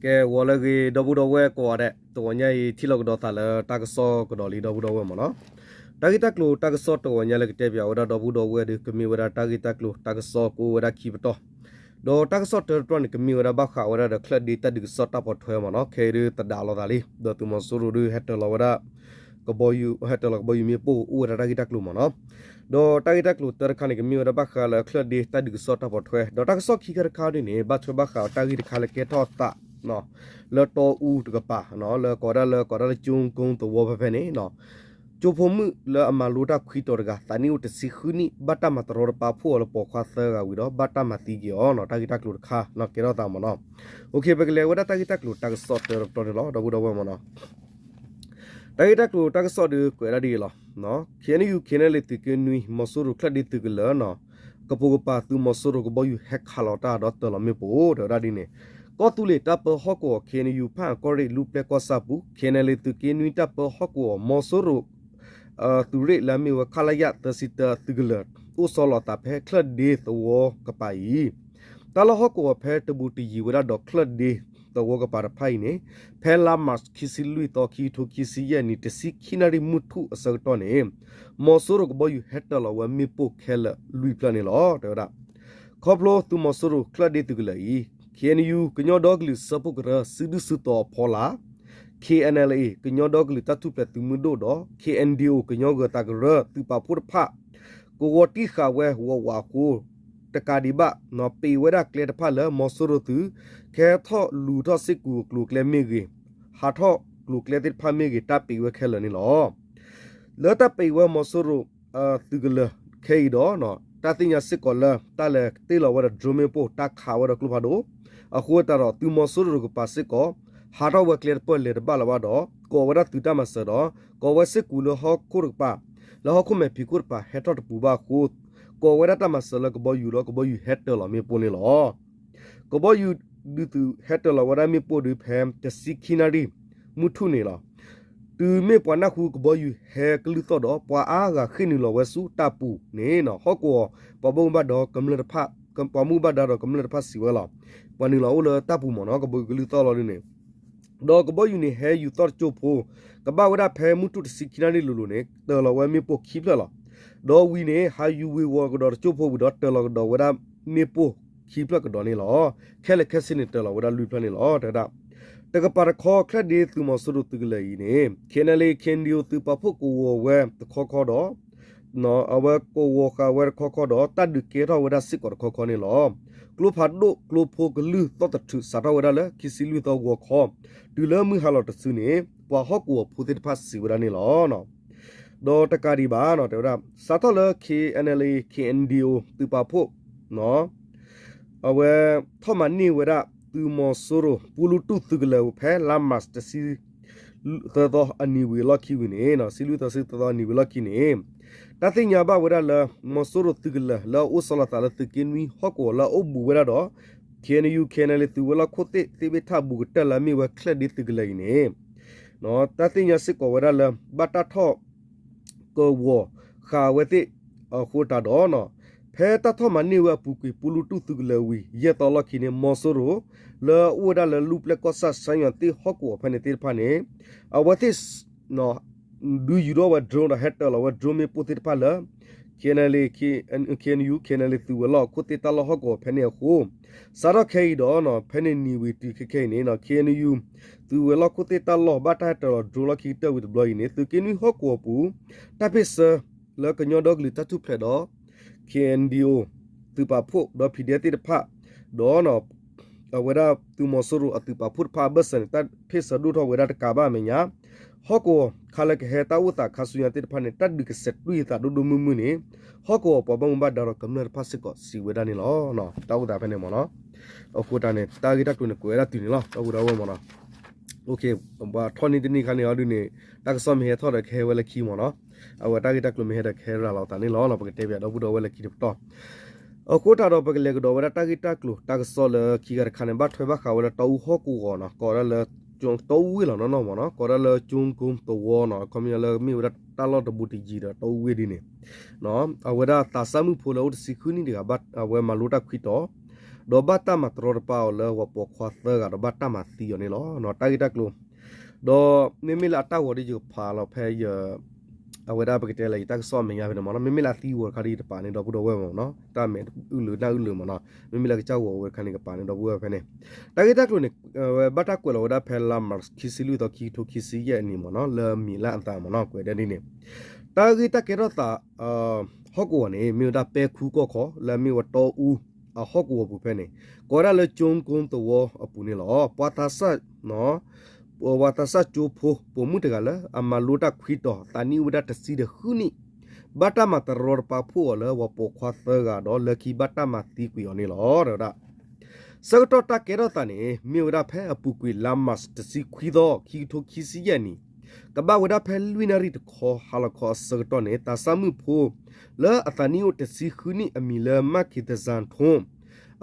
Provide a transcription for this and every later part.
ကဲ ဂီၤလၢအဂ့ၤ ဒီပုၢ်ဒီဝဲၢ်ကိးဂၤဒဲး, တဂီၤညါအံၤ ထံၣ်လိာ်ကဒီးသးလၢတၢ်ကစီၣ်ကဒီးလံ ဒီပုၢ်ဒီဝဲၢ်မ့ၢ်နီၤ. တၢ်ဂ့ၢ်တၢ်ကျိၤတၢ်ကစီၣ်တဂီၤညါလၢကတဲပၠးဝဲဒၣ်ဒီပုၢ်ဒီဝဲၢ်ဒီး ကမ့ၢ်ဝဲဒၣ်တၢ်ဂ့ၢ်တၢ်ကျိၤတၢ်ကစီၣ်ကအိၣ်ဝဲဒၣ်ခံပတီၢ်, ဒီးတၢ်ကစီၣ်တၢတတီၢ်န့ၣ် ကမ့ၢ်ဝဲဒၣ်ဘၣ်ဃးဝဲဒၣ်ဒီးချၢၣ်ဒ့တၢ်ဒုးကစီၣ်တၢ်ပိာ်ထွဲမ့ၢ်နီၤ. ခဲအံၤဒုးသဒးလိာ်သးလံ ဒီးသုးမီၤစိရိၤဒုးဟဲတၢၤလီၤဝဲဒၣ် ကဘီယူၤ ဟဲတၢၤလီၤကဘီယူၤမ့ၣ်ပိၢ်အိၣ်ဝဲဒၣ်တၢ်ဂ့ၢ်တၢ်ကျိၤမ့ၢ်နီၤ. ဒီးတၢ်ဂ့ၢ်တၢ်ကျိၤတၢတခါန့ၣ် ကမ့ၢ်ဝဲဒၣ်ဘၣ်ဃးလၢချၢၣ်ဒ့တၢ်ဒုးကစီၣ်တၢ်ပိာ်ထွဲ, ဒီးတၢ်ကစီၣ်ခံခါတခါဒ်န့ၣ် ဘၣ်ထွဲဘၣ်ဃးတၢ်ဂ့ၢ်တခါလၢကဲထီၣ်အသး လၢတီအူတကပၤ လၢကိးဒၣ်လၢ ကိးဒၣ်လၢကၠိကိသဝီဖဲဖဲန့ၣ် ကၠိဖိမုၣ်လၢအမၤလိတၢ်ခွံတီၤတဂၤ သးနံၣ်အိၣ်တဆံဃုနံၣ် ဘၣ်တၢ်မၤတရီတပါဖှိၣ်အီၤလၢပိာ်ခွါသၢဂၤဝံၤဒီး ဘၣ်တၢ်မၤသံက့ၤအီၤနီၤ. တၢ်ဂ့ၢ်တၢ်ကျိၤတခါနီၤ ကဲထီၣ်သးမ့ၢ်နီၤ. ပကလဲၤဝဲဒၣ်တၢ်ဂ့ၢ်တၢ်ကျိၤတၢ်ကစီၣ်တၢတပတီၢ်န့ၣ်လီၤ ဒီပုၢ်ဒီဝဲၢ်မ့ၢ်နီၤ. တၢ်ဂ့ၢ်တၢ်ကျိၤတၢ်ကစီၣ်ဒီးကွဲးဒၣ်ဒ်အံၤလီၤ. KNU KNLA သုးက့နွံ မီၤစိရိၤချၢၣ်ဒ့သုးကလၢၤနီၤ ကပိာ်ကပၤသုးမီၤစိရိၤကဘီယူၤဟဲခးလီၤတၢ်ဒီးတၢၤလီၤမ့ၣ်ပိၢ် တဲဝဲဒၣ်ဒ်န့ၣ်, ကီၢ်သူလ့ၤတၢ်ပၢဟီၣ်ကဝီၤ KNU ဖၣ်အၣ်ကီၢ်ရ့ၣ် လူၢ်ပျဲၢ်ကီၢ်ဆၣ်ပူၤ KNLA သုးက့နွံတၢ်ပၢဟီၣ်ကဝီၤ မီၤစိရိၤ သုးရ့ၣ်လၢအမ့ၢ်ဝဲ ခလရ သၢဆံတၢ သုးကလၢၤ အိၣ်ဆီလီၤအသးဖဲချၢၣ်ဒ့သဝီကပၤအံၤ တၢ်လီၢ်ဟီၣ်ကဝီၤဖဲတဘူးတယံၤဝဲဒၣ်ဒီးချၢၣ်ဒ့သဝီကပၤတဖၣ်အံၤန့ၣ် ဖဲလါမၢ်ၡး ခံဆံလွံၢ်သီ ခံကထိခံဆံယဲၢ်နံၣ် တဆံခံနၣ်ရံၣ်မုၢ်ထူၣ်အဆၢကတီၢ်န့ၣ် မီၤစိရိၤကဘီယူၤဟဲတၢၤလီၤဝဲမ့ၣ်ပိၢ်ခဲလၢာ်လွံၢ်ဖျၢၣ်န့ၣ်လီၤ တဲဝဲဒၣ်. ခီဖျိသုးမီၤစိရိၤချၢၣ်ဒ့သုးကလၢၤအံၤ KNU ကညီဒီကလုာ်စၢဖှိၣ်ကရၢ စုဒုၣ်စုတီၤအဖီလာ် KNLA ကညီဒီကလုာ်တၢ်ထူၣ်ဖျဲးသုးမုၢ်ဒိၣ်ဒီး KNDO ကညီဂၢၤသးကရၢသုးပာ်ဖှိၣ်တဖၣ် ကဝီၤတံၢ်ဃာ်ဝဲဝးဝးအဃိ တကးဒံးဘၣ် ပံးဝဲဒၣ်ကျဲတဖၣ်လၢမီၤစိရိၤသုး ကဟဲထီၣ်လူၤထီၣ်စ့ၢ်ကီးကျိၤကျဲမ့ၢ်ဂ့ၤ, ဟးထီၣ်ကျိၤကျဲသ့ၣ်တဖၣ်မ့ၢ်ဂ့ၤ တၢ်ပံးဝဲခဲလၢာ်န့ၣ်လီၤ. လၢတၢ်ပံးဝဲမီၤစိရိၤ သုးကလၢၤခဲအံၤဒီး တၢ်သ့ၣ်ညါစ့ၢ်ကီးလၢ တၢ်လဲၤတ့ၢ်လီၤဝဲဒီး drone မ့ၣ်ပိၢ် တၢ်ခးဝဲဒီးကျိဖးဒိၣ် အဃိသတးဒီး သုးမီၤစိရိၤတကပၤစ့ၢ်ကီး ဟးထီၣ်ဝဲကျဲတပၢၢ်လဲၤတဘၣ်လၢၤဘၣ်ဒီး ကိးဝဲဒၣ်သုးတၢ်မၤစၢၤဒီး ကိးဝဲစ့ၢ်ကီးလၢဟီၣ်ခိၣ်တကပၤ လၢဟီၣ်ခိၣ်မဲာ်ဖံးခိၣ်တကပၤ ဟဲထီၣ်တပူၤဘၣ်အဃိ ကိးဝဲဒၣ်တၢ်မၤစၢၤလၢကဘီယူၤဒီး ကဘီယူၤဟဲတၢၤလီၤမ့ၣ်ပိၢ်န့ၣ်လီၤ. ကဘီယူၤဒုးသုးဟဲတၢၤလီၤဝဲဒၣ်မ့ၣ်ပိၢ်ဒုးဖဲ တဆံခံနၣ်ရံၣ် မုၢ်ထူၣ်န့ၣ်လီၤ. တုၤမ့ၢ်ပှၤနၢ်ဟူကဘီယူၤဟဲကလုၢ်သီၣ်ဒီး ပှၤအါဂၤဃ့ၢ်နုာ်လီၤဝဲဆူတၢ်ပူၤန့ၣ် ဟီၣ်ကဝီၤပှၤဘၣ်မူဘၣ်ဒါကမျၢၢ်တဖၣ် ပှၤမူဘၣ်ဒါဒီးကမျၢၢ်တဖၣ်စံးဝဲလီၤ. ပှၤနုာ်လီၤအိၣ်လၢတၢ်ပူၤမ့ၢ်နီၤ ကဘီယူၤကလုၢ်သီၣ်လီၤဒ်န့ၣ် ဒီးကဘီယူၤန့ၣ်ဟဲယူၤသီၣ်တကၠိၢ်ဖိ ကဘၣ်ဝဲဒၣ်ဖဲမုၢ်ထူၣ်တဆံခံနၣ်ရံၣ်လိၤလိၤန့ၣ် တၢၤလီၤဝဲမ့ၣ်ပိၢ်ခံဖျၢၣ်လီၤ. ဒီးဝံၤန့ၣ် ဟးယူၤဝ့ၤဝီၤကဒီးတကၠိၢ်ဖိဝံၤဒီး တၢၤလီၤကဒီးဝဲဒၣ်မ့ၣ်ပိၢ်ခံဖျၢၣ်ကဒီးန့ၣ်လီၤ. ခဲလၢာ်ခဲဆ့န့ၣ် တၢၤလီၤဝဲဒၣ်လွံၢ်ဖျၢၣ်န့ၣ်လီၤ တဲဝဲဒၣ်. တကပၤတခီ ချၢၣ်ဒ့သုးမီၤစိရိၤသုးကလၢၤအံၤန့ၣ် KNLA KNDO သုးပာ်ဖှိၣ်ကဝီၤဝဲတခီခီဒီး အဝဲကဝီၤဃာ်ဝဲတခီခီဒီး တၢ်ဒုးကဲထီၣ်ဝဲဒၣ်စ့ၢ်ကီးတခီခီန့ၣ်လီၤ. ကျိဖးဒိၣ်ကျိဖိကလုၢ်သီၣ်သထူး စးထီၣ်ဝဲဒၣ်လၢ ခံဆံလွံၢ်သီဂီၤခီ တုၤလၢမုၢ်ဟါလီၤတစုန့ၣ် ပှၤဟီၣ်ကဝီၤဖိသ့ၣ်တဖၣ်စံးဝဲဒၣ်န့ၣ်လီၤ. ဒီးတကးဒံးဘၣ် တဲဝဲဒၣ် စးထီၣ်လၢ KNLA KNDO သုးပာ်ဖှိၣ် အဝဲထီၣ်မၤန့ၢ်ဝဲဒၣ် သုးမီၤစိရိၤ ပူလူတူၢ်သုးကလၢၤဖဲလါမၢ်ၡး တဆံ သၢသီအနံၤဝံၤအလီၢ်ခံဝံၤန့ၣ် ဆံလွံၢ်သီဆံသၢသီအနံၤဝံၤအလီၢ်ခံန့ၣ် တၢ်သ့ၣ်ညါဘၣ်ဝဲဒၣ်လၢ မီၤစိရိၤသုးကလၢၤလၢအအိၣ်ဆီလီၤသးလၢသုးက့နွံဟီၣ်ကဝီၤလၢအအိၣ်ဘူးဝဲဒၣ်ဒီး KNU KNLA သုးဝဲၤလီၢ်ခိၣ်သ့ၣ် သ့ၣ်ဘ့ၣ်ထၣ်ဘူးကတၢၢ်လၢအမ့ၢ်ဝဲချၢၣ်ဒ့သုးကလၢၤအံၤန့ၣ် တၢ်သ့ၣ်ညါစ့ၢ်ကီးဝဲဒၣ်လၢ ဘၣ်တၢ်ထီၣ် ကဝီၤဃာ်ဝဲသ့ၣ်အဃိသတးဒီး ဖဲတၢ်ထီၣ်မၤန့ၢ်ဝဲအပူၤကွံာ် ပူလူတူၢ်သုးကလၢၤဝံၤ ယဲၢ်သီလီၢ်ခံန့ၣ် မီၤစိရိၤ လၢအအိၣ်ဝဲဒၣ်လၢလူၢ်ပျဲၢ်ကီၢ်ဆၣ် စါယွၤသ့ၣ်ဟီၣ်ကဝီၤဖဲန့ၣ်သ့ၣ်တဖၣ်န့ၣ် အဝဲသ့ၣ် ဒုးယူၤထီၣ်ဝဲ drone ဒီးဟဲတၢၤလီၤဝဲ drone မ့ၣ်ပိၢ်သ့ၣ်တဖၣ်လၢ KNLA KNU KNLA သုးဝဲၤလီၢ်ခိၣ်သ့ၣ်တၢ်လီၢ်ဟီၣ်ကဝီၤဖဲန့ၣ်အဃိ စးထီၣ်ခဲအံၤဒီး ဖဲန့ၣ်နံၤဝံၤတုၤခဲခဲအံၤန့ၣ် KNU သုးဝဲၤလီၢ်ခိၣ်သ့ၣ်တၢ်လီၢ်ဘၣ်တၢ်ဟဲတၢၤလီၤ drone လီၢ်ခံကတၢၢ်ဝံၤတဘျီအံၤန့ၣ် သုးက့နွံဟီၣ်ကဝီၤပူၤ တၢ်ဖ့ၣ်ဆၢလၢကညီဒီကလုာ်တၢ်ထူၣ်ဖျဲးဒီး KNDO သုးပာ်ဖှိၣ်ဒီး PDF သ့ၣ်တဖၣ် ဒီး အဝဲဒၣ်သုးမီၤစိရိၤအသုးပာ်ဖှိၣ်တဖၣ်အဘၢၣ်စၢၤန့ၣ် တၢ်ဖ့ၣ်ဆၢဒိၣ်ထီၣ်ဝဲဒၣ်တကးဘၣ်အမဲာ်ညါ ဟီၣ်ကဝီၤခးလၢကဟဲတၢ်အိၣ်သးခါဆူညါသ့ၣ်တဖၣ်န့ၣ် တၢ်ဒုးကစဲးတွံၢ်အသးဒိၣ်ဒိၣ်မုၢ်မုၢ်န့ၣ် ဟီၣ်ကဝီၤပှၤဘၣ်မူဘၣ်ဒါဒီးကမျၢၢ်တဖၣ်စ့ၢ်ကီးစံးဝဲဒၣ်န့ၣ်လီၤ. တၢ်အိၣ်သးဖဲန့ၣ်မ့ၢ်နီၤ. အဃိသတးန့ၣ် တၢ်ဂ့ၢ်တၢ်ကျိၤန့ၣ် ကွဲးဝဲဒၣ်တုၤန့ၣ်လီၤ. ဒီပုၢ်ဒီဝဲၢ်မ့ၢ်နီၤ. ပှၤထီၣ်န့ၢ်တန့ၢ်ခါန့ၣ်အီၤဒုးန့ၣ် တၢ်ကစီၣ်မ့ၢ်ဟဲထီၣ်ဒီးကဟဲဝဲလၢခံမ့ၢ်နီၤ. အဝဲတၢ်ဂ့ၢ်တၢ်ကျိၤမ့ၢ်ဟဲဒီးကဟဲရၤလီၤသးန့ၣ်လီၤ. ပကတဲပၠးဒီပုၢ်ဒီဝဲၢ်လၢခံတပတီၢ် အဃိသတးဒီး ပကလဲၤကဒီးဝဲဒၣ်တၢ်ဂ့ၢ်တၢ်ကျိၤတၢ်ကစီၣ်လၢခံဂၤတခါန့ၣ် ဘၣ်ထွဲဘၣ်ဃးဝဲဒၣ်တီအူဟီၣ်ကဝီၤနီၤ, ကိးဝဲဒၣ်လၢ တီအူဝ့ၢ်လီၤနီၢ်နီၢ်မ့ၢ်နီၤ, ကိးဝဲဒၣ်လၢကၠိကိသဝီနီၤ, ခီပညီလၢမ့ၢ်ဝဲဒၣ်တၢ်လီၢ်တဘူးတယံၤဒီးတီအူဝ့ၢ်ဒ်န့ၣ်, အဝဲဒၣ်သးစၢ်မုၣ်ဖိလၢအိၣ်တဆံဃုနံၣ်တဂၤ အဝဲမၤလိတၢ်ခွံတီၤ, ဒီးဘၣ်တၢ်မၤတရီတပါအီၤလၢပှၤပိာ်ခွါသၢဂၤ ဒီးဘၣ်တၢ်မၤသံအီၤန့ၣ်လီၤ. တၢ်ဂ့ၢ်တၢ်ကျိၤ ဒီးမ့မ့ၢ်လၢအတၢ်ဂီၤဒ်ယကဖးလီၤဖဲယ အဝဲဒၣ်ပကတဲလၢ ယတၢ်ကစီၣ်အမဲာ်ညါဖဲန့ၣ်မ့ၢ်နီၤ, မ့မ့ၢ်လၢအသံဝဲတခါဒ်ယတပာ်န့ၢ်ဒီပုၢ်ဒီဝဲၢ်မ့ၢ်နီၤ, တၢ်မဲာ်အုၣ်လၢနၢ်အုၣ်လၢမ့ၢ်နီၤ, မ့မ့ၢ်လၢကစၢ်ဂီၤဝဲတခါန့ၣ် ကပာ်န့ၢ်ဒီပုၢ်ဝဲၢ်ဖဲန့ၣ်. တၢ်ဂ့ၢ်တၢ်ကျိၤန့ၣ် ဝဲဘၣ်တၢ်ကွဲးလီၤဝဲဒၣ်ဖဲလါမး ခံဆံလွံၢ်သီ ခံကထိခံဆံယဲၢ်အနံၣ်မ့ၢ်နီၤ, လၢမံၤလၢအသးမ့ၢ်နီၤ, ကွဲးဒ်န့ၣ်န့ၣ် တၢ်ဂ့ၢ်တၢ်ကဲထီၣ်သး ဟီၣ်ကဝီၤန့ၣ် မ့ၢ်ဝဲဒၣ်ပဲခူကီၢ်ခီ လၢအမ့ၢ်ဝဲတီအူ အဟီၣ်ကဝီၤပူၤဖဲန့ၣ် ကိးဝဲဒၣ်လၢ ကၠိကၠိသဝီအပူၤန့ၣ်လီၤ. ပှၤသးစၢ် ပှၤသးစၢ်ကၠိဖိ ပိာ်မုၣ်တဂၤလၢအမၤလိတၢ်ခွံတီၤ သးနံၣ်အိၣ်ဝဲဒၣ်တဆံဒီးဃုနံၣ် ဘၣ်တၢ်မၤတရီတပါဖှိၣ်အီၤလၢပှၤပိာ်ခွါသၢဂၤဒီး လၢခံဘၣ်တၢ်မၤသံကွံာ်အီၤန့ၣ်လီၤ. တဲဝဲဒၣ် ဆၢကတီၢ်တၢ်ကဲထီၣ်သးန့ၣ် မ့ၢ်ဝဲဒၣ်ဖဲအပူၤကွံာ်လါမးတဆံခွံသီ ခံကထိခံဆံယဲၢ်နံၣ်, ကဘၣ်ဝဲဒၣ်ဖဲလွံၢ်နၣ်ရံၣ်တခီ ဟါလီၤခီအဆၢကတီၢ်န့ၣ် သးစၢ်မုၣ်ဖိ လၢအသးနံၣ်အိၣ်တဆံဃုနံၣ် အမံၤလၢ မၢ်ခ့သစၣ်ထိၣ်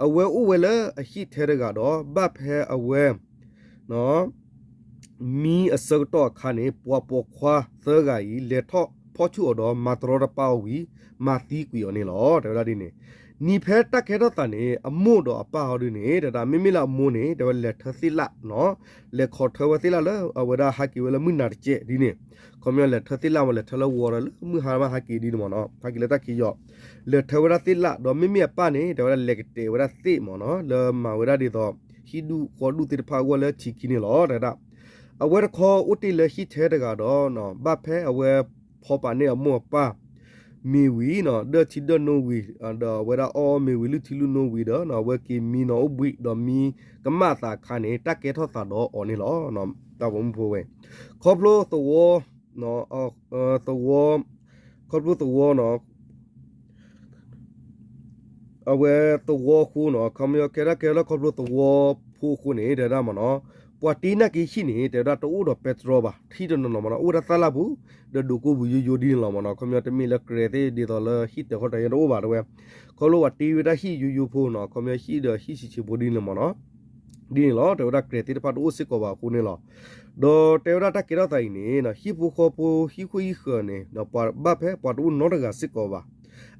အဝဲအိၣ်ဝဲလၢအဟံၣ်ထဲတဂၤဒီး ဘၣ်ဖဲအဝဲ မံအဆၢကတီၢ်အခါန့ၣ် ပှၤပိာ်ခွါသၢဂၤအံၤ လဲၤထီၣ်ဖီၣ်ဆူၣ်အီၤဒီး မၤတရီတပါအီၤဝံၤ မၤသံကွံာ်အီၤန့ၣ်လီၤ. တဲဝဲဒၣ်ဒ်န့ၣ် နံၤဖဲတၢ်ကဲထီၣ်သးန့ၣ် အမိၢ်ဒီးအပၢ်ဟီဒ်န့ၣ် တဲဝဲဒၣ် မ့မ့ၢ်လၢအမိၢ်န့ၣ် တဲဝဲလဲၤထၢသ့ၣ်လၣ်နီၤ, လဲၤခိးထၢဝဲသ့ၣ်လၣ်လၢအဝဲဒၣ်ဟးက့ၤဝဲလၢမုၢ်နၤတကဲးဒ်န့ၣ်, ခီပညီလဲၤထၢသ့ၣ်လၣ်မ့ၢ် လဲၤထၢလၢဝီဒီးလၢမုၢ်ဟါမးဟးက့ၤဒ်န့ၣ်မ့ၢ်နီၤ, ဟးက့ၤလၢတၢ်ခံးယီၤ, လဲၤထၢဝဲဒၣ်သ့ၣ်လၣ် ဒီးမ့မ့ၢ်အပၢ်န့ၣ် တဲဝဲဒၣ်လဲၤကတဲာ်ဝဲဒၣ်သ့ၣ်မ့ၢ်နီၤ, လၢမၤဝဲဒၣ်ဒ်သိး ဟံၣ်ဒူၣ်ဃီဒူၣ်သ့ၣ်တဖၣ်အဂီၢ်လၢထံခံန့ၣ်လီၤ. တဲဝဲဒၣ် အဝဲတခီအိၣ်တ့ၢ်လၢဟံၣ်ထဲတဂၤဒီး ဘၣ်ဖဲအဝဲဖီပာ်န့ၢ်အမိၢ်အပၢ် မ့ၤဝံၤနီၤ, ဒၢၣ်ထံဒၢၣ်နိဝံၤ ဒီးအဝဲဒၣ်အီၣ်မ့ၤဝံၤ လုၢ်ထံလုၢ်နိဝံၤဒီး အဝဲက့ၤမံနီၤအိၣ်ဘှံးဒီးမံကမၣ်အသးအခါန့ၣ် တၢ်ကဲထီၣ်သးဒီးအီၤန့ၣ်လီၤ. တၢ်ပိာ်မုၣ်ဖိဝဲ ခီဖျိသဝီ သဝီ ခီဖျိသဝီနီၤ အဝဲသဝီအဃိနီၤ, ခီပညီကဲဒၣ်ကဲလၢခီဖျိသဝီဖိအဃိန့ၣ် တဲဝဲဒၣ်မ့ၢ်နီၤ, ပှၤတ့နာ်က့ဟံၣ်န့ၣ် တဲဝဲဒၣ်တအိၣ်ဒီးပဲတြီဘၣ်, ဟံၣ်တနီၤနီၤမ့ၢ်နီၤ အိၣ်ဝဲဒၣ်သၣ်လၣ်ပူၤ ဒီးဒိးကိၢ်ပူၤယိယိဒ်န့ၣ်လီၤမ့ၢ်နီၤ, ခီပညီတမ့ၢ်လၢကြဲၤသ့ၣ်ဒ်သိးလၢဟံၣ်တၢၤခီၣ်တၢၤညါတအိၣ်ဘၣ်တဲဝဲ, ခီဖျိပှၤတ့ဝဲဒၣ်ဟံၣ်ယိယိဖိနီၤ, ခီပညီဟံၣ်ဒီးဟံၣ်ဆံးဆံးဖိဒ်န့ၣ်မ့ၢ်နီၤ ဒ်န့ၣ်လီၤ. တဲဝဲဒၣ်ကြဲၤသ့ၣ်တဖၣ်တအိၣ်စ့ၢ်ကီးဘၣ်အဃိန့ၣ်လီၤ. ဒီးတဲဝဲဒၣ်တၢ်ကဲထီၣ်သးအံၤန့ၣ် ဟံၣ်ဖိဃီဖိဟံၣ်ဃူဟံၣ်ဃၢၤန့ၣ် ပှၤဘၣ်ဖဲပှၤတအိၣ်နီတဂၤစ့ၢ်ကီးဘၣ်.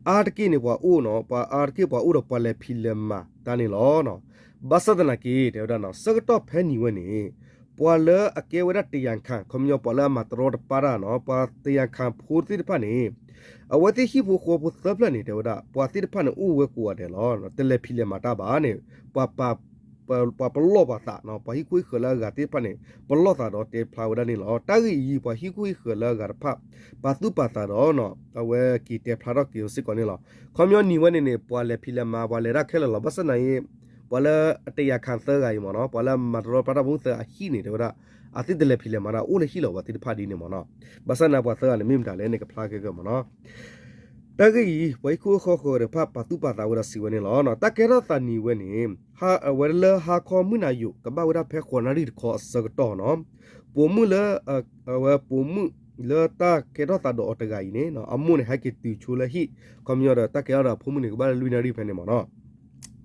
အါတက့ၢ်န့ၣ်ပှၤအိၣ်နီၤ, ပှၤအါတက့ၢ်ပှၤအိၣ်ဒီးပှၤလဲၤဖံးလဲၤမၤတၢ်န့ၣ်လီၤ. ဘၣ်ဆၣ်သနာ်က့ တဲဝဲဒၣ်နီၤ ဆၢကတီၢ်ဖဲနံၤဝဲန့ၣ် ပှၤလၢအကဲဝဲဒၣ်တယၣ်ခၣ် ခီပညီပှၤလၢအမၤတရီတပါတၢ်နီၤ, ပှၤတယၣ်ခၣ်ဖိသ့ၣ်တဖၣ်န့ၣ် အဝဲသ့ၣ်ဟံၣ်ဖိဃီဖိသၢဖျၢၣ်န့ၣ် တဲဝဲဒၣ် ပှၤသ့ၣ်တဖၣ်န့ၣ်အိၣ်ဝဲကိးဂၤဒဲးလီၤ. တလဲၤဖံးလဲၤမၤတၢ်ဘၣ်န့ၣ် ပှၤ ပှၤပလီၢ်ပှၤသးနီၤ, ပှၤဟံၣ်ခိၣ်ဟံၣ်ဃၢၤလၢအဂၤသ့ၣ်တဖၣ်န့ၣ် ပလီၢ်သးဒီးတဲဖျါဝဲဒၣ်န့ၣ်လီၤ. တၢ်ဂ့ၢ်အံၤ ပှၤဟံၣ်ခိၣ်ဟံၣ်ဃၢၤလၢအဂၤတဖၣ် ပာ်သူၣ်ပာ်သးဒီး အဝဲက့ၤတဲဖျါထီၣ်က့ၤအီၤစ့ၢ်ကီးန့ၣ်လီၤ. ခီပညီနံၤဝဲန့ၣ်န့ၣ် ပှၤလဲၤဖံးလဲၤမၤ ပှၤလဲၤတၢ်ခဲလၢာ်လီၤ. ဘၣ်ဆၣ်သနာ်က့ ပှၤလၢအတယၣ်ခၣ်သၢဂၤအံၤမ့ၢ်နီၤ, ပှၤလၢအမၤတရီတပါတၢ်ဖိသၢအဟံၣ်န့ၣ် တဲဝဲဒၣ် အသ့ၣ်တလဲၤဖံးလဲၤမၤတၢ် အိၣ်လၢဟံၣ်လီၤ ပှၤသ့ၣ်တဖၣ်ဒ်န့ၣ်မ့ၢ်နီၤ. ဘၣ်ဆၣ်သနာ်က့ပှၤသၢဂၤန့ၣ် မ့ၢ်မတၤလဲၣ်န့ၣ် ကဖျါက့ၤက့ၤမ့ၢ်နီၤ. တၢ်ဂ့ၢ်အံၤ ပှၤဟံၣ်ခိၣ်ဟံၣ်ဃၢၤတဖၣ် ပာ်သူၣ်ပာ်သးဝဲဒီးစံးဝဲန့ၣ်လီၤ. တၢ်ကဲထီၣ်သးနံၤဝဲန့ၣ် အဝဲလၢဟါခီမုၢ်နၤယိာ် ကဘၣ်ဝဲဒၣ်ဖဲဃိးနၣ်ရံၣ်တခီအဆၢကတီၢ်နီၤ, ပိာ်မုၣ်လၢ အဝဲပိာ်မုၣ်လၢတၢ်ကဲထီၣ်သးဒီးအီၤတဂၤအံၤန့ၣ် အမိၢ်န့ၣ် ဟဲက့ၤတုၤဆိလၢဟံၣ်, ခီပညီဒီးတၢ်ကဲထီၣ်ဒီးအဖိမုၣ်န့ၣ် ကဘၣ်လၢလွံၢ်နၣ်ရံၣ်ဖဲန့ၣ်မ့ၢ်နီၤ.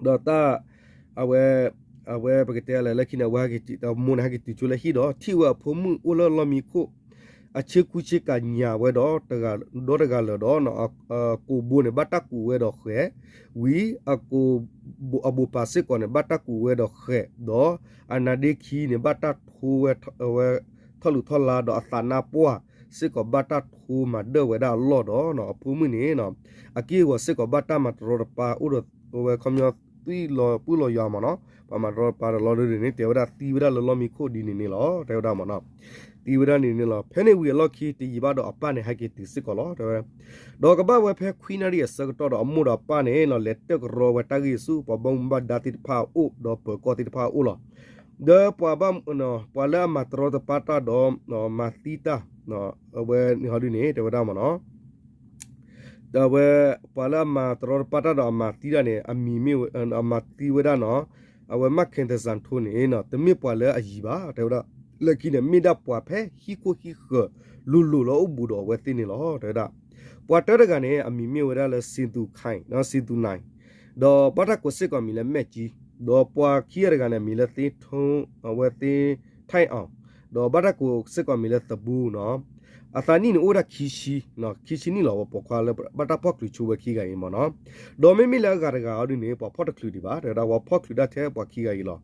ဒီးတၢ် အဝဲ အဝဲပကတဲလၢလၢခံန့ၣ် အဝဲ အမိၢ်န့ၣ် ဟဲက့ၤတုၤဆိလၢဟံၣ်ဒီး ထံၣ်ဝဲအဖိမုၣ်အိၣ်လၢလီၢ်မံခိၣ် အဆ့ကူဆ့ကၤညၣ်ဝဲဒီး ဒီတဂၤလၢာ်ဒီး ကိာ်ဘိန့ၣ် ဘၣ်တၢ်ကူးဝဲဒီးဃဲၤဝံၤ အဘိးပၢ်စ့ၢ်ကီးန့ၣ် ဘၣ်တၢ်ကူးဝဲဒီးဃဲၤဒီး အနါဒ့ခံန့ၣ် ဘၣ်တၢ်ထိဝဲ အဝဲ ထီၣ်လူၤထီၣ်လါဒီး အသးနါပှၢ်စ့ၢ်ကီး ဘၣ်တၢ်ထိမၤဒၢၣ်ဝဲဒၣ်အလီၢ်ဒီး အဖိမုၣ်န့ၣ် အက့ၢ်အဂီၤစ့ၢ်ကီး ဘၣ်တၢ်မၤတရီတပါအိၣ်ဒီး အဝဲခီပညီ သွံၣ်လီၤပှၢ်လီၤယွၤမ့ၢ်နီၤ, ပှၤမၤတရီတပါဒီးလီၤဒ်န့ၣ် တဲဝဲဒၣ်သံဝဲဒၣ်လၢလီၢ်မံခိၣ်ဒ်န့ၣ်န့ၣ်လီၤ တဲဝဲဒၣ်မ့ၢ်နီၤ. သံဝဲဒၣ်န့ၣ်န့ၣ်လီၤ. ဖဲန့ၣ်ဝံၤအလီၢ်ခံတယံာ်ဘၣ်ဒီးအပၢ်န့ၣ် ဟဲက့ၤတုၤစ့ၢ်ကီးလီၤ တဲဝဲ. ဒီးကဘၣ်ဝဲဖဲခွံနၣ်ရံၣ်အဆၢကတီၢ်ဒီး အမိၢ်ဒီးအပၢ်န့ၣ် လဲၤတၢၢ်ကရီဝဲတၢ်ဂ့ၢ်ဆူ ပှၤဘၣ်မူဘၣ်ဒါသ့ၣ်တဖၣ်အအိၣ် ဒီးပၢၤကီၢ်သ့ၣ်တဖၣ်အအိၣ်လီၤ. ဒီးပှၤဘၣ် ပှၤလၢအမၤတရီတပါတၢ်ဒီး မၤသံတၢ် အဝဲန့ၣ်ဟီဒ်န့ၣ် တဲဝဲဒၣ်မ့ၢ်နီၤ. ဒီးအဝဲ ပှၤလၢအမၤတရီတပါတၢ်ဒီးအမၤသံတၢ်န့ၣ် အမံၤမ့ၢ်ဝဲ အမၤသံဝဲဒၣ်နီၤ, အဝဲမၢ်ခ့သစၣ်ထိန့ၣ် တမ့ၢ်ပှၤလၢအယံၤဘၣ် တဲဝဲဒၣ်, လၢခံန့ၣ် မ့ၢ်ဒၣ်ပှၤဖဲဟံၣ်ခိၣ်ဟံၣ်ဃၢၤလိၤလိၤလၢအိၣ်ဘူးဒီးအဝဲသ့ၣ်န့ၣ်လီၤ တဲဝဲဒၣ်. ပှၤတၢတဂၤန့ၣ် အမံၤမ့ၢ်ဝဲဒၣ်လၢ စံသူၣ်ခၢၣ် စံသူၣ်နၢ်, ဒီးဘၣ်တၢ်ကိးစ့ၢ်ကီးအမံၤလၢ မဲၢ်ကၠံ, ဒီးပှၤခံဂၤတဂၤန့ၣ် အမံၤလၢ သ့ထိ အဝဲသ့ ထဲအီၣ် ဒီးဘၣ်တၢ်ကိးစ့ၢ်ကီးမံၤလၢသဘူနီၤ, အသးနံၣ်န့ၣ်အိၣ်ဝဲဒၣ်ခံဆံ, ခံဆံနံၣ်လီၤ ပိာ်ခွါလၢဘၣ်တၢ်ဖီၣ်ချုးဆိဝဲခံဂၤအံၤမ့ၢ်နီၤ. ဒီးမ့မ့ၢ်လၢအဂၤတဂၤအီၤဒုန့ၣ် ပှၤဖီၣ်တချုးဒံးဘၣ် တဲဝဲဒၣ် ပှၤဖီၣ်ချုးဒၣ်ထဲပှၤခံဂၤအံၤလီၤ.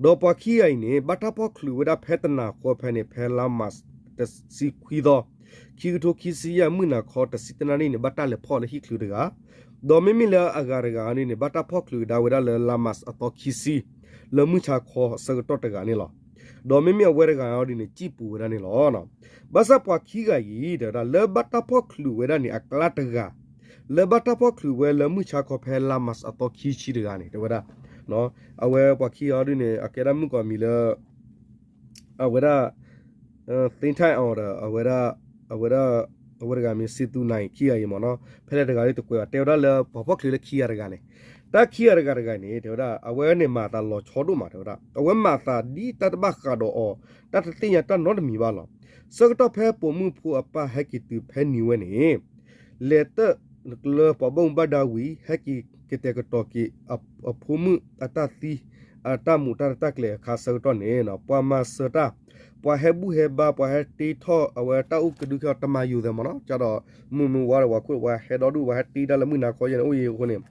ဒီးပှၤခံဂၤအံၤန့ၣ် ဘၣ်တၢ်ဖီၣ်ချုးဝဲဒၣ်ဖဲတနၤဃီဖဲန့ၣ် ဖဲလါမးတဆံခွံသီ ခံကထိခံဆံယဲၢ် မုၢ်နၤခီတဆံတနၣ်ရံၣ်န့ၣ် ဘၣ်တၢ်လဲၤဖီၣ်လၢဟံၣ်ချုးတဂၤ, ဒီးမ့မ့ၢ်လၢအဂၤတဂၤန့ၣ် ဘၣ်တၢ်ဖီၣ်ချုးကဒါဝဲဒၣ်လၢလါမးအသီခံဆံ လၢမုၢ်ဆါခီအဆၢကတီၢ်တဂၤန့ၣ်လီၤ. ဒီးမ့မ့ၢ်အဝဲတဂၤအီၤဒုန့ၣ် စံၣ်ပူၤဝဲဒၣ်န့ၣ်လီၤ. ဘၣ်ဆၣ်ပှၤခံဂၤအံၤ တဲဝဲဒၣ် လၢဘၣ်တၢ်ဖီၣ်ချုးဝဲဒၣ်န့ၣ် အကျါတဂၤ လၢဘၣ်တၢ်ဖီၣ်ချုးဝဲလၢမုၢ်ဆါခီဖဲလါမးအသီခံဆံတဂၤန့ၣ် တဲဝဲဒၣ် အဝဲပှၤခံဂၤအီၤဒုန့ၣ် အကဲဒၣ်မုၣ်ကီၤမံၤလၢ အဝဲဒၣ် သ့ၣ်ထၢၣ်အီၤဒီး အဝဲဒၣ် အဝဲဒၣ် အဝဲတဂၤမ့ၢ် စ့သူနၤအံၤ ခံဂၤအံၤမ့ၢ်နီၤ, ဖဲလဲၣ်တဂၤဒ်တကွဲးဘၣ် တဲဝဲဒၣ်လၢပှၤဖီၣ်ချုးလၢခံဂၤတဂၤန့ၣ်, တၢ်ခံဂၤတဂၤတဂၤန့ၣ် တဲဝဲဒၣ် အဝဲန့ၣ်မၤသးလီၤဆီဒိၣ်မး တဲဝဲဒၣ် အဝဲမၤသးဒ်တၢ်တဘၣ်ဃးဒီးအီၤ, တၢ်တသ့ၣ်ညါတၢ်နီတမံၤဘၣ်လီၤ. ဆၢကတီၢ်ဖဲပိာ်မုၣ်ဖိအပၢ်ဟဲက့ၤတုၤဖဲန့ၣ်ဝဲန့ၣ် လဲၤတၢၢ်လၢပှၤဘၣ်မူဘၣ်ဒါဝံၤ ဟဲက့ၤကတဲာ်ကတီၤက့ၤ အဖိမုၣ်အတၢ်သံ အတၢ်မူးတၢ်ရဲၣ်တၢ်ကျဲၤအခါဆၢကတီၢ်န့ၣ် ပှၤမၤစၢၤတၢ်, ပှၤဟဲဘူၣ်ဟဲဘါ ပှၤဟဲတ့ထီၣ်အဝဲတၢ်အိၣ်ကဒုခဲအီၤ တမၤယိာ်သဲးမ့ၢ်နီၤ, ကဒီးမုၢ်မုၢ်ဝါဒီးပှၤခိၣ် ပှၤဟဲဒီဒူၣ် ပှၤဟဲတ့တၢ်လၢမုၢ်နၤခီယဲၢ်န့ၣ် အိၣ်ယံၤအဃိန့ၣ်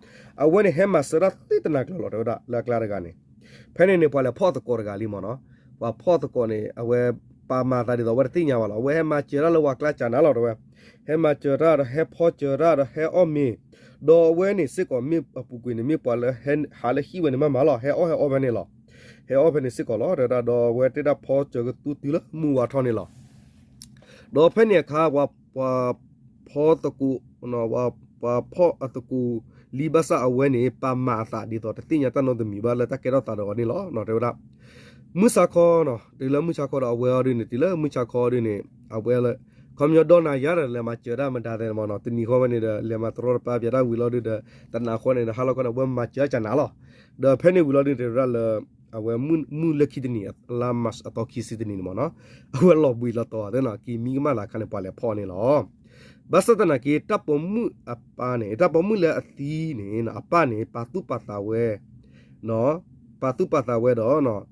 အဝဲန့ၣ်ဟဲမၤစၢၤတၢ်သ့တနၤကျၢၤလီၤ တဲဝဲဒၣ်လၢအကျါတဂၤန့ၣ်, ဖဲန့ၣ်န့ၣ် ပှၤလဲၤဖီၣ်သကိးတဂၤလံမ့ၢ်နီၤ, ပှၤဖီၣ်သကိးန့ၣ် အဝဲပာ်မၤသးဒ်သိးအဝဲတသ့ၣ်ညါဘၣ်လီၤ, အဝဲဟဲမၤစၢၤတၢ်လၢပှၤကျါကၢ်နၤလီၤ တဲဝဲ, ဟဲမၤစၢၤတၢ်ဒီးဟဲဖီစၢၤတၢ်ဒီးဟဲအီၣ်မ့ၤ, ဒီးအဝဲန့ၣ်စ့ၢ်ကီးမ့ၢ်အပူၤကွံာ်န့ၣ် မ့ၢ်ပှၤလၢဟးလၢဟံၣ်ဝဲန့ၣ်မးမးလီၤ, ဟဲအီၣ်ဟဲအီဖဲန့ၣ်လီၤ, ဟဲအီၣ်ဖဲန့ၣ်စ့ၢ်ကီးလီၤ တဲဝဲဒၣ်, ဒီးအဝဲတဲဒၣ်ဖီစၢၤကသူတုၤလၢမုၢ်ဝါထီၣ်န့ၣ်လီၤ. ဒီးဖဲန့ၣ်အခါ ပှၤဖီသကိး, ပှၤဖီၣ်အသကိးလံဘၣ်ဆၣ်အဝဲန့ၣ် ပာ်မၤအသးဒ်သိးတသ့ၣ်ညါတၢ်နီတမံၤဘၣ်လၢတၢ်ကဲထီၣ်သးဒီးအီၤန့ၣ်လီၤ တဲဝဲဒၣ်, မုၢ်ဆါခီ, တုၤလၢမုၢ်ဆါခီဒီးအဝဲအီၤဒုန့ၣ် တုၤလၢမုၢ်ဆါခီဒုန့ၣ် အဝဲလၢ ခီပညီဒီနၤယါဒီးလဲၤမၤစၢၤတၢ်မတၤသဲးမ့ၢ်နီၤ, တနံၤဃီဝဲန့ၣ်ဒီး လဲၤမၤတရီတပါပၠးတၢ်ဝံၤလီၤဒုဒီး တနၤဃီန့ၣ်ဒီး ဟါလီၤခီန့ၣ် အဝဲမၤစၢၤတၢ်ကၢ်နၤလီၤ. ဒီးဖဲန့ၣ်ဝံၤလီၤဒု တဲဝဲဒၣ်လၢ အဝဲမုၢ်လၢခံတနံၤ လါမးအသီခံဆံတနံၤန့ၣ်မ့ၢ်နီၤ, အဝဲလီၤဘှံးလီၤတီၤသ့နီၤ က့ၤမံကမၣ်သးအခါန့ၣ် ပှၤလဲၤဖီၣ်န့ၣ်လီၤ. ဘၣ်ဆၣ်သနာ်က့ တၢ်ပိာ်မုၣ်အပၢ်န့ၣ် တၢ်ပိာ်မုၣ်လၢအသံန့ၣ် အပၢ်န့ၣ် ပာ်သူၣ်ပာ်သးဝဲ ပာ်သူၣ်ပာ်သးဝဲဒီး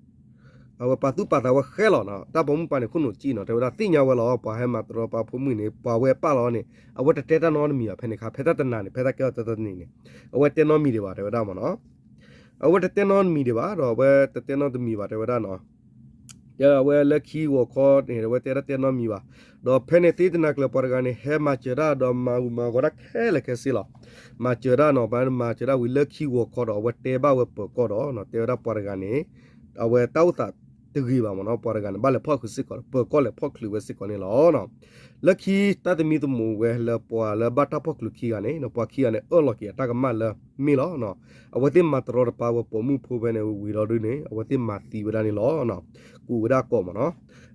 အဝဲပာ်သူၣ်ပာ်သးဝဲဃဲလီၤနီၤ, တၢ်ပိာ်မုၣ်ပၢ်န့ၣ် ခိၣ်နူာ်စံၣ်နီၤ, တဲဝဲဒၣ်သ့ၣ်ညါဝဲလီၤ ပှၤဟဲမၤတရီတပါဖိမုၣ်န့ၣ် ပှၤဝဲပၢ်လီၤန့ၣ် အဝဲတတဲတၢ်နီတမံၤဘၣ် ဖဲန့ၣ်အခါ ဖဲတၢ်တနၤန့ၣ် ဖဲတၢ်ကဲထီၣ်တၢ်တနံၤန့ၣ် အဝဲတဲနီတမံၤဒံးဘၣ် တဲဝဲဒၣ်မ့ၢ်နီၤ, အဝဲတတဲနီတမံၤဒံးဘၣ် ဒီးအဝဲတတဲနီတမံၤဘၣ် တဲဝဲဒၣ်နီၤ အဝဲလၢခံဂီၤခီန့ၣ် အဝဲတဲတၢ်တဲနီတမံၤဘၣ်, ဒီးဖဲန့ၣ်သ့ၣ်တနၤကျၢၤပှၤတဂၤန့ၣ် ဟဲမၤစၢၤတၢ်ဒီးမၤဂူာ်မၤဂီၤတၢ်ခဲလၢာ်ခဲဆ့လီၤ. မၤစၢၤတၢ်နီၤ ပှၤမၤစၢၤတၢ်ဝံၤလၢခံဂီၤခီဒီး အဝဲတဲဘၣ်ဝဲပၢၤကီၢ်ဒီး တဲဝဲဒၣ်ပှၤတဂၤန့ၣ် အဝဲတၢ်အိၣ်သးတဂ့ၤဘၣ်မ့ၢ်နီၤ, ပှၤတဂၤန့ၣ် ဘၣ်လဲၤဖီၣ်ချုးစ့ၢ်ကီး ပၢၤကီၢ်လဲၤဖီၣ်ချုးဝဲစ့ၢ်ကီးန့ၣ်လီၤ. လၢခံတၢ်သမံသမိးဝဲလၢပှၤလၢဘၣ်တၢ်ဖီၣ်ချုးခံဂၤန့ၣ် ပှၤခံဂၤန့ၣ် အၢၣ်လီၤက့ၤအတၢ်ကမၣ်လၢမ့ၢ်လီၤ အဝဲသ့ၣ်မၤတရီတပါဝဲပိာ်မုၣ်ဖိဖဲန့ၣ်ဝံၤလီၤဒုန့ၣ် အဝဲသ့ၣ်မၤသံဝဲဒၣ်န့ၣ်လီၤ. ကူးဝဲဒၣ်ကိာ်မ့ၢ်နီၤ,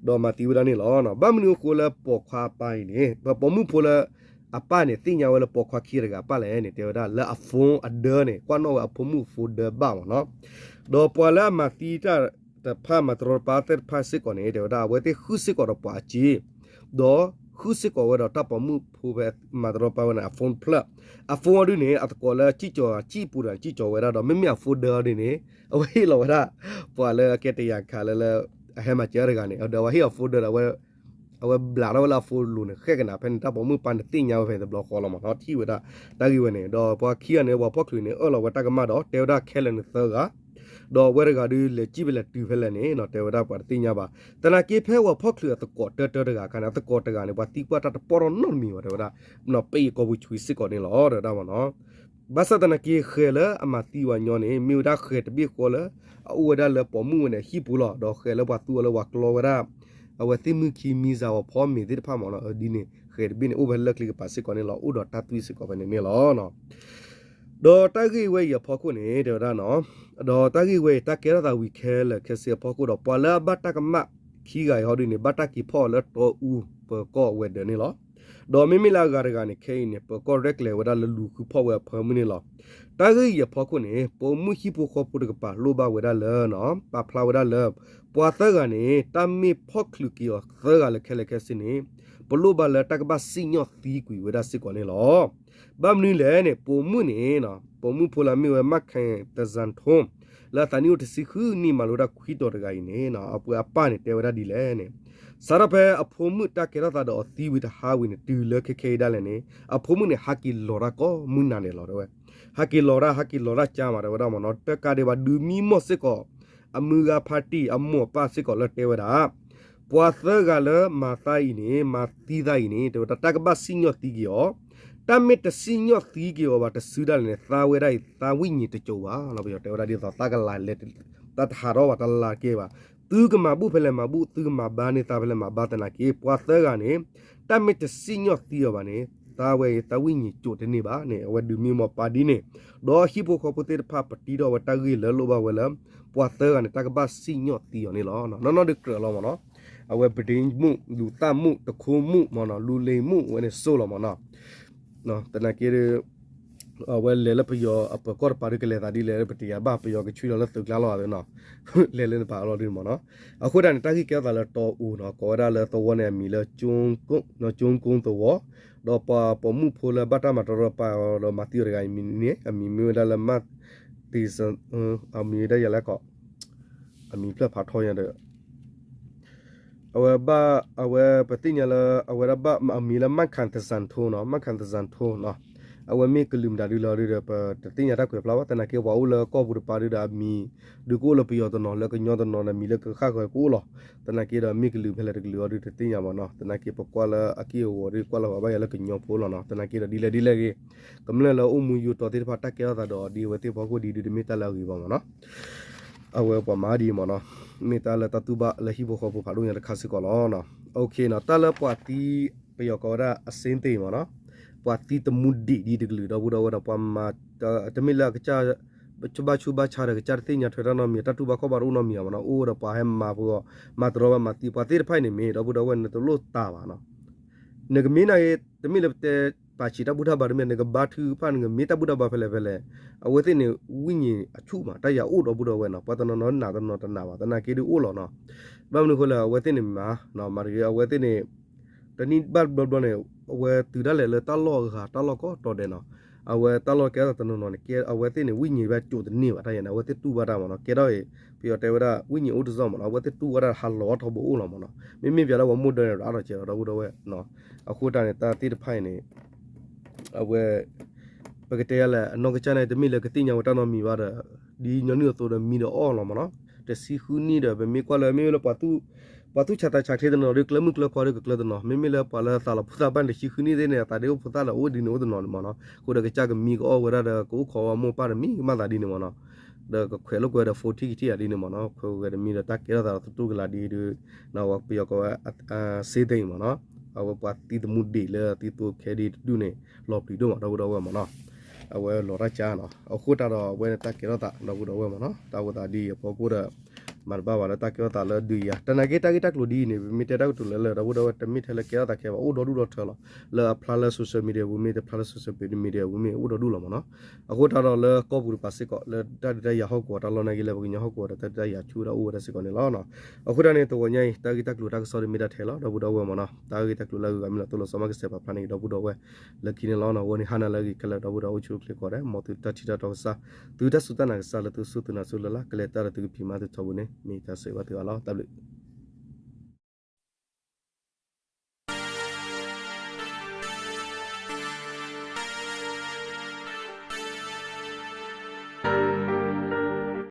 ဒီးမၤသံဝဲဒၣ်န့ၣ်လီၤ. ဘၣ်မနုၤအဃိလၢပိာ်ခွါအပၢ်အံၤန့ၣ် ပပိာ်မုၣ်ဖိလၢအပၢ်န့ၣ် သ့ၣ်ညါဝဲလၢပိာ်ခွါခံဂၤတဂၤအပၢ်လဲၣ်န့ၣ် တဲဝဲဒၣ်လၢအ phone အဒၢန့ၣ် ကွၢ်နီၣ်ဝဲအဖိမုၣ်အ phone ဒၢဘၣ်မ့ၢ်နီၤ, ဒီးပှၤလၢအမၤသံတၢ်တဖၣ် မၤတရီတပါသ့ၣ်တဖၣ်စ့ၢ်ကီးန့ၣ် တဲဝဲဒၣ် အဝဲသ့ၣ်ဃုစ့ၢ်ကီးဒီးပှၤအစ့ ဒီးဃုစ့ၢ်ကီးဝဲဒီးတၢ်ပိာ်မုၣ်ဖိဖဲမၤတရီတပါဝဲန့ၣ် အ phone ဖျၢၣ်, အ phone အီၤဒုန့ၣ် အသကိးလၢစံၣ်ကၠီၤ စံၣ်ပူၤတဂၤန့ၣ် စံၣ်ကၠီၤဝဲဒၣ်ဒီး မ့မ့ၢ်အ phone ဒၢအီၤဒုန့ၣ် အဝဲဟ့ၣ်လီၤဝဲဒၣ် ပှၤလၢအကဲတယၤခးလၢလၢ အဟဲမၤစၢၤတဂၤန့ၣ် ဒီးအဝဲဟ့ၣ်အီၤ phone ဒၢဒီး အဝဲဘျးထီၣ်ဝဲလၢအ phone လိၤန့ၣ် ဃဲကနၤ ဖဲန့ၣ် တၢ်ပိာ်မုၣ်ပၢ်န့ၣ် သ့ၣ်ညါဝဲဖဲန့ၣ်တဘျီဃီလီၤမ့ၢ်နီၤ ထံၣ်ဝဲဒၣ် တၢ်ဂ့ၢ်ဝဲန့ၣ် ဒီးပှၤခံဂၤန့ၣ် ပှၤဖီၣ်ချုးန့ၣ် အၢၣ်လီၤဝဲတၢ်ကမၣ်ဒီး တဲဝဲဒၣ်ခဲလၢာ်န့ၣ်သၢဂၤ ဒီးအဝဲတဂၤဒုး လဲၤစံၣ်ဖဲလဲၣ်တုၤဖဲလဲၣ်န့ၣ် တဲဝဲဒၣ်ပှၤတသ့ၣ်ညါဘၣ်. သနာ်က့ဖဲပှၤဖီၣ်ချုးအသကိးတၢတၢတဂၤအခါန့ၣ် အသကိးတဂၤန့ၣ် ပှၤသံကွၢ်တၢ်တပီၢ်ထီၣ်နီတမံၤဘၣ် တဲဝဲဒၣ် ပအ့ၣ်ကီၢ်ပူၤဆွံစ့ၢ်ကီးန့ၣ်လီၤ တဲဝဲဒၣ်မ့ၢ်နီၤ ဘၣ်ဆၣ်သနာ်က့ ဃဲၤလၢအမၤသံဝဲညီန့ၣ် မ့ၢ်ဝဲဒၣ်ဃဲၤတဘ့ၣ်ဃီလၢ အအိၣ်ဝဲဒၣ်လၢပိာ်မုၣ်ဝဲန့ၣ် ဟံၣ်ပူၤလီၤ. ဒီးဃဲၤလၢပှၤသူအီၤလၢပှၤကျီဝဲဒၣ် အဝဲသ့ၣ်မုၢ်ခံမံၤစၢ် ပှၤဖီမ့ၤသ့ၣ်တဖၣ်မ့ၢ်နီၤ ဒ်န့ၣ် ဃဲၤတဘ့ၣ်န့ၣ်အိၣ်ဝဲလၢကျဲကပၤစ့ၢ်ကီးန့ၣ်လီၤ. အိၣ်ဒီးတၢ်သွံၣ်စ့ၢ်ကီးဖဲန့ၣ်န့ၣ်လီၤ. ဒီးတၢ်ဂ့ၢ်ဝဲအံၤအဖီခိၣ်န့ၣ် တဲဝဲဒၣ်နီၤ ဒီးတၢ်ဂ့ၢ်ဝဲအံၤ တၢ်ကဲထီၣ်သးဝံၤခဲလၢာ်ခဲဆ့အဖီခိၣ်ဒီး ပှၤလၢအဘၣ်တၢ်ကမၣ်ခံဂၤအံၤဟီဒုန့ၣ် ဘၣ်တၢ်က့ၤဖီၣ်အီၤလၢတီအူပၢၤကီၢ်အဝဲၤဒၢးန့ၣ်လီၤ. ဒီးမ့မ့ၢ်လၢအဂၤတဂၤန့ၣ် ခဲအံၤန့ၣ် ပၢၤကီၢ်ရဲၣ်ကျဲၤဝဲဒၣ်လၢလူၤဃုဖီၣ်ဝဲအဖၢမုၢ်န့ၣ်လီၤ. တၢ်ဂ့ၢ်အံၤအဖီခိၣ်န့ၣ် ပိာ်မုၣ်ဟံၣ်ဖိဃီဖိတကပၤလိၣ်ဘၣ်ဝဲဒၣ်လၢ ပာ်ဖျါဝဲဒၣ်လၢ ပှၤသၢဂၤန့ၣ် တၢ်မ့ၢ်ဖီၣ်ချုးက့ၤအီၤသၢဂၤလၢခဲလၢာ်ခဲဆ့န့ၣ် ပလိၣ်ဘၣ်လၢတၢ်ကဘၣ်စံၣ်ညီၣ်သံကွံာ်ဝဲဒၣ်စ့ၢ်ကီးန့ၣ်လီၤ. ဘၣ်မနုၤလဲၣ်န့ၣ် ပိာ်မုၣ်န့ၣ် ပိာ်မုၣ်ဖိလၢအမ့ၢ်ဝဲ မၣ်ခဲတစၣ်ထိၣ် လၢအသးနံၣ်အိၣ်တဆံဃုနံၣ်မၤလိတၢ်ခွံတီၤတဂၤအံၤန့ၣ် အပှဲၤအပၢ်န့ၣ် တဲဝဲဒၣ်ဒ်လဲၣ်န့ၣ်, စးထီၣ်ဖဲအဖိမုၣ်တၢ်ကဲထီၣ်သးဒီးအီၤသံဝံၤတဟါဝံၤန့ၣ် တုၤလၢခဲခဲအံၤဒၣ်လဲာ်န့ၣ် အဖိမုၣ်န့ၣ် ဟးက့ၤလီၤတၢ်ကိးမုၢ်နၤဒဲးလီၤ တဲဝဲ. ဟးက့ၤလီၤတၢ် ဟးက့ၤလီၤတၢ်ကၢမး တဲဝဲဒၣ်မ့ၢ်နီၤ. တကးဒံးဘၣ် ဒုးမံမီၢ်စ့ၢ်ကီး အမုၢ်ဂၤဖါတံၢ် အမိၢ်အပၢ်စ့ၢ်ကီးလၢတဲဝဲဒၣ် ပှၤသၢဂၤလၢမၤသးအံၤန့ၣ် မၤသံသးအံၤန့ၣ် တဲဝဲဒၣ် တၢ်ကဘၣ်စံၣ်ညီၣ်သံက့ၤအီၤ, တၢ်မ့ၢ်တစံၣ်ညီၣ်သံက့ၤအီၤဘၣ်တစုဒၣ်လဲာ်န့ၣ် သးဝဲဒၣ်အံၤ သးဝံၣ်ညံၤတစိၤဘၣ်လီၤ. ပယီၤတဲဝဲဒၣ်ဒ်သိး သးကလၤလဲၤ သးတဟးထီၣ်ဘၣ် တလၤကဲဘၣ်, သုကမၤဘူၣ်ဖဲလဲၣ်မၤဘူၣ် သုကမၤဘါန့ၢ်သးဖဲလဲၣ်မၤဘါ သနာ်က့ ပှၤသၢဂၤန့ၣ် တၢ်မ့ၢ်တစံၣ်ညီၣ်သံအီၤဘၣ်န့ၣ် သးဝဲအံၤ သးဝံၣ်ညံၤစိၤတန့ၢ်ဘၣ်န့ၣ် အဝဲဒုးမံမီၢ်ပၢ်ဒ်န့ၣ်, ဒီးဟံၣ်ဖိဃီဖိသ့ၣ်တဖၣ်ပတံထီၣ်ဝဲတၢ်ဂ့ၢ်လၢလိၣ်ဘၣ်ဝဲလၢ ပှၤသၢဂၤန့ၣ် တၢ်ကဘၣ်စံၣ်ညီၣ်သံအီၤန့ၣ်လီၤ. နီၢ်နီၢ်ဒုးကြၢးလီၤမ့ၢ်နီၤ, အဝဲပဒ့မူၣ် လူၤသၣ်မူၣ် တခိမူၣ်မ့ၢ်နီၤ လူၤလ့ၤမူၣ် အဝဲန့ၣ်စိၢ်လီၤမ့ၢ်နီၤ. သနာ်က့ အဝဲလဲၤလၢပယီၤအပၢၤကီၢ်တပၤဒုးကလဲၤသးဒ်လဲၣ် ပတယၤဘၣ် ပယီၤကဆှံလီၤလၢသုးကျါလီၤသနီၤ, လဲၤလၢနပၤအလီၢ်ဒ်န့ၣ်မ့ၢ်နီၤ. အဃိတၢ်န့ၣ် တၢ်ဂ့ၢ်ကဲထီၣ်သးလၢတီအူနီၤ ကိးဝဲဒၣ်လၢသဝီန့ၣ် အမံၤလၢ ကၠိကၠိသဝီ, ဒီးပှၤပိာ်မုၣ်ဖိလၢဘၣ်တၢ်မၤတရီတပါအီၤဒီးမၤသံအီၤတဂၤအံၤန့ၣ် အမံၤမ့ၢ်ဝဲဒၣ်လၢ မၤသံ အမံၤဝဲဒၣ်ယၤလဲၣ်ကီး အမံၤဖျၢၣ်ဖးထီညါဒီး အဝဲဘၣ် အဝဲပသ့ၣ်ညါလၢ အဝဲဒၣ်ဘၣ်အမံၤလၢ မၣ်ခၣ်သစၣ်ထိနီၤ မၣ်ခၣ်သစၣ်ထိနီၤ, အဝဲမ့ၢ်ကလုာ်မတၤဒုလီၤဒုဒီး ပတသ့ၣ်ညါတၢ်ကွဲးဖျါဘၣ် သနာ်က့ ပှၤအိၣ်လၢကီၢ်ပူၤတပၤဒုဒီးအမံၤ ဒုကအိၣ်လၢပယီၤတနီၤ လၢကညီတနီၤဒီး မံၤလၢကဃၣ်ဃၢၤကအိၣ်လီၤ. သနာ်က့ဒီး မ့ၢ်ကလုာ်ဖဲလဲၣ်တကလုာ်အီၤဒုတသ့ၣ်ညါမ့ၢ်နီၤ. သနာ်က့ ပကွၢ်လၢအက့ၢ်အဂီၤဒု ကွၢ်လၢပှၤဘၣ်ယၤလၢကညီဖိလီၤနီၤ. သနာ်က့ဒီးဒ်လဲၣ်ဒ်လဲၣ်ဂ့ၤ ကမျၢၢ်လၢအိၣ်မူယိာ်တီၤသ့ၣ်တဖၣ် တၢ်ကဲထီၣ်သးဒီးဒ်အဝဲသ့ၣ်ဖီခိၣ်ဒ်ဒုတမ့ၢ်တၢ်လၢအဂ့ၤဘၣ်မ့ၢ်နီၤ. အဝဲပှၤမၤဒ်အံၤမ့ၢ်နီၤ, မ့ၢ်တၢ်လၢတၢ်တူၢ်ဘၣ်လၢဟံၣ်ဖိဃီဖိဖးဒိၣ်ညါတခါစ့ၢ်ကီးလီၤ. တၢ်လၢပှၤသံ ပယီၤကိးဝဲဒၣ် အစ့သ့ၣ်မ့ၢ်နီၤ, ပှၤသံသမူဒံးဒ်တကလုာ် ဒီပုၢ်ဒီဝဲၢ်ဒီး ပှၤမၤ တမ့ၢ်လၢအကစၢ် ဘၣ်ဆူးဘၣ်ဆါဒီး ကစၢ်တသ့ၣ်ညါထွဲတၢ်နီတမံၤ တၢ်တူၢ်ဘၣ်ခီၣ်ဘၣ်တအိၣ်နီတမံၤမ့ၢ်နီၤ, အိၣ်ဝဲဒီးပှၤဟဲမၤဖိ မၤတရီမၤသံ ပှၤသ့ၣ်တဖၣ်အံၤန့ၣ်မ့ၢ် ဒီပုၢ်ဒီဝဲၢ် နတလိၣ်တၢ်ဘၣ်နီၤ. နကမ့ၢ်နာ်က့ တမ့ၢ်လၢပတဲပာ်ဆံးတၢ်ဘူၣ်တၢ်ဘါတမ့ၢ် နကဘါထုကဖၣ် နကမ့ၢ်တၢ်ဘူၣ်တၢ်ဘါဖဲလဲၣ်ဖဲလဲၣ်, အဝဲသ့ၣ်န့ၣ် ဝိညာဉ်အဆူၣ်မး တၢ်ယၤအိၣ်ဒီပုၢ်ဒီဝဲၢ်နီၤ, ပှၤတနီၤနီၤနာ်တနီၤတနာ်ဘၣ် သနာ်က့ဒုးအိၣ်လီၤနီၤ. ဘၣ်မနုၤအဃိလဲၣ် အဝဲသ့ၣ်န့ၣ်မၤ မၤတဂ့ၤ အဝဲသ့ၣ်န့ၣ် တနံၣ်ဘၣ်ဘျီဘျီန့ၣ် အဝဲတုၤဒၣ်လဲာ်လၢတၢ်လီၢ်အဂၤ တၢ်လီၢ်ကီတၢ်ဒဲးနီၤ, အဝဲတၢ်လီၢ်ကဲထီၣ်တနီၤနီၤန့ၣ် ကဲ အဝဲသ့ၣ်န့ၣ် ဝိညာဉ်ဘၣ်ကိးတန့ၢ်ဘၣ် တၢ်ယၤန့ၣ် အဝဲသ့ၣ်တူၢ်ဘၣ်တၢ်မ့ၢ်နီၤ, ကဲထီၣ်အံၤ ပယီၤတဲဝဲဒၣ် ဝိညာဉ်အိၣ်တစီၣ်မ့ၢ်နီၤ, အဝဲသ့ၣ်တူၢ်ဘၣ်တၢ်ဟးလီၤထီဘိအိၣ်လီၤမ့ၢ်နီၤ, မ့မ့ၢ်ပျးလၢပှၤမိၢ်ဒၢန့ၣ် အါထီၣ်ကဲလီၤ ဒီပုၢ်ဒီဝဲၢ်နီၤ. အဃိတၢ်န့ၣ် တၢ်သ့ၣ်တဖၣ်အံၤန့ၣ် အဝဲ ပကတဲယၤလဲၣ် အနီၢ်ကစၢ်န့ၣ် တမ့ၢ်လၢကသ့ၣ်ညါဝဲတၢ်နီတမံၤဘၣ်ဒီး ဒ်ညီနုၢ်အသိးဒီးမံဒီးအီၣ်လီၤမ့ၢ်နီၤ, တဆံဃုနံၣ်ဒီး ပမ့ၢ်ကွၢ်လၢ မ့မ့ၢ်လၢပှၤသူၣ် ပှၤသူၣ်ဆးသးဆးချ့တနီၤဒီး ကျၢမုၢ်ကျၢခွါဒီးကကျၢတနီၤ, မ့မ့ၢ်လၢပှၤလၢသးလီၤဖိသးဘၣ်န့ၣ် တဆံဃုနံၣ်သ့ၣ်န့ၣ် အသးဒ်အိၣ်ဖိသၣ်လၢအိၣ်ဒ်န့ၣ်အိၣ်တနီၤန့ၣ်မ့ၢ်နီၤ, အဃိဒီးကစၢ်ကမံကအီၣ်ဝဲဒၣ်ဒီး ကအိၣ်ခိးဝဲမိၢ်ပၢ်ဒီးမံကမၣ်သးဒ်န့ၣ်မ့ၢ်နီၤ, ဒီးကခွဲးလိာ်ကွဲဒီး ဖိထံၣ်ကထံၣ်ယၤဒ်န့ၣ်မ့ၢ်နီၤ, ခွဲးဝဲတမံၤဒီးတၢ်ကဲထီၣ်သးဒီးသတူၢ်ကလာ်ဒ်ဒုး ပယီၤကိးဝဲ စ့သ့ၣ်မ့ၢ်နီၤ, အဝဲပှၤသံသမူဒံးလၢသံသိခဲဒ်တဒူၣ်န့ၣ် လီၤပျံၤဒိၣ်မး ဒီပုၢ်ဒီဝဲၢ်မ့ၢ်နီၤ, အဝဲလီၤတၢ်ကၢနီၤ, အဃိတၢ်ဒီးအဝဲန့ၣ်တၢ်ကဲထီၣ်သး ဒီပုၢ်ဒီဝဲၢ်မ့ၢ်နီၤ, တၢ်အိၣ်သးဒ်အံၤအဖီခိၣ်ဒီး မၤတဘၣ်ဘၣ်လၢတၢ်ကဲထီၣ်သးလၢဒုးယၤ, တနာ်က့တၢ်ဂ့ၢ်တၢ်ကျိၤဒ်အံၤန့ၣ် ပမ့ၢ်တဲတၢ်ကတိၤလၢလၢ ဒီပုၢ်ဒီဝဲၢ် တမ့ၢ်ထဲလၢကဲထီၣ်သးခဲဘၣ် အိၣ်ဒီဒူၣ်ဒီထၢလီၤ, လၢအဖျါလၢ social media ပူၤမ့ၢ် တဖျါလၢ social media ပူၤမ့ၢ် အိၣ်ဒီဒူၣ်လီၤမ့ၢ်နီၤ, အဃိတၢ်ဒီးလၢကီၢ်ပူၤတပၤစ့ၢ်ကီး လၢတၢ်ဒုးတၢ်ယၤဟီၣ်ကဝီၤတၢ်လီၢ်နာ်က့လၢပကညီဟီၣ်ကဝီၤဒီးတၢ်ဒုးတၢ်ယၤဆူၣ်ဝဲဒၣ်အိၣ်ဝဲဒၣ်စ့ၢ်ကီးန့ၣ်လီၤ. အဃိတၢ်န့ၣ် တဂီၤညါအံၤ တၢ်ဂ့ၢ်တၢ်ကျိၤတၢ်ကစီၣ်ဒ်မ့ၢ်ဒၣ်ထဲလီၤ ဒီပုၢ်ဒီဝဲၢ်မ့ၢ်နီၤ, တၢ်ဂ့ၢ်တၢ်ကျိၤလၢအဂုၤအဂၤမ့ၢ်လီၤသိၣ်လီၤဆီ မၤကစဲးပာ်ဖျါန့ၢ်က့ၤဒီပုၢ်ဒီဝဲၢ် လၢခံန့ၣ်လီၤ. အဝဲန့ၣ်ဟါနၤလၢအဂ့ၤခဲလၢာ် ဒီပုၢ်ဒီဝဲၢ်အိၣ်ဆူၣ်အိၣ်ချ့ကိးဂၤဒဲး မ်သုတၢ်ထံၣ်တၢ်တီကစၢ် သုတၢ်စူၢ်တၢ်နာ်ကစၢ်လၢသုစူၢ်သုနာ်စူၢ်လၢ်လၢ် ကလဲၤတၢ်ဒီးသုကဖံးမၤသုထီဘိန့ၣ် မ့ၢ်တၢ်ဆၢဂ့ၤဘၣ်သုအါလီၤ. တၢ်ဘျုး